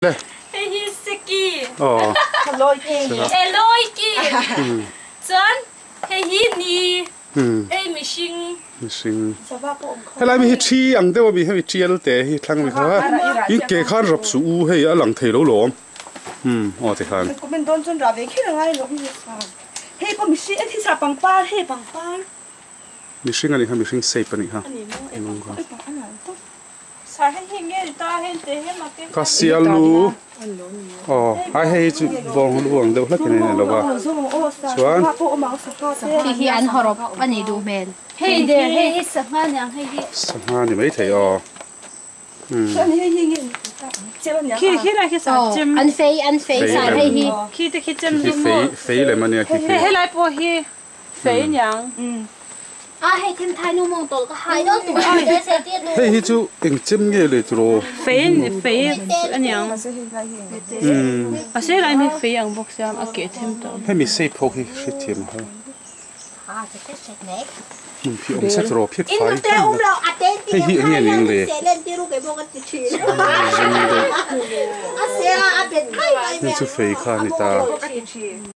Le. Hei hi Seki. Aw. Eloi ki. Chuan hei hi Ni. Hei mihring. Mihring. Helai mi hi thi ang deuh a mi hemi tial te hi thlang mi kha in ke khan rap suh u hei a lang thei lo lawm. Umm aw ti khan. Comment dawn chuan rah ve kher a ngai lo mi hei pawh mihring en hi sa pangpar hei pangpar. Mihring a nih kha mihring shape a nih kha. Ka sial lu aw ai hei hi chu bawng lu ang deuh hlek in a in lo va chuan Khi hi an hawrawp a nih duh hmel. Hei der hei hi sangha niang hei hi. Sangha ni mai thei aw. Aw an fei an fei sa hei hi. Khi fei fei lem a nia khi fei. Fei niang. A hei them thai nu mawng tawl ka hai dawn tu a te se ti nu. Hei hi chu eng chem nge le tiraw. Fei fei aniang. A sei lai mi fei ang bawk sia a keh them tawh. Hemi shape ho hi hrethiam ho. Hmun khi awm se tiraw phiat fai hei hi eng nge ni ang le. Hei chu fei kha a ni ta.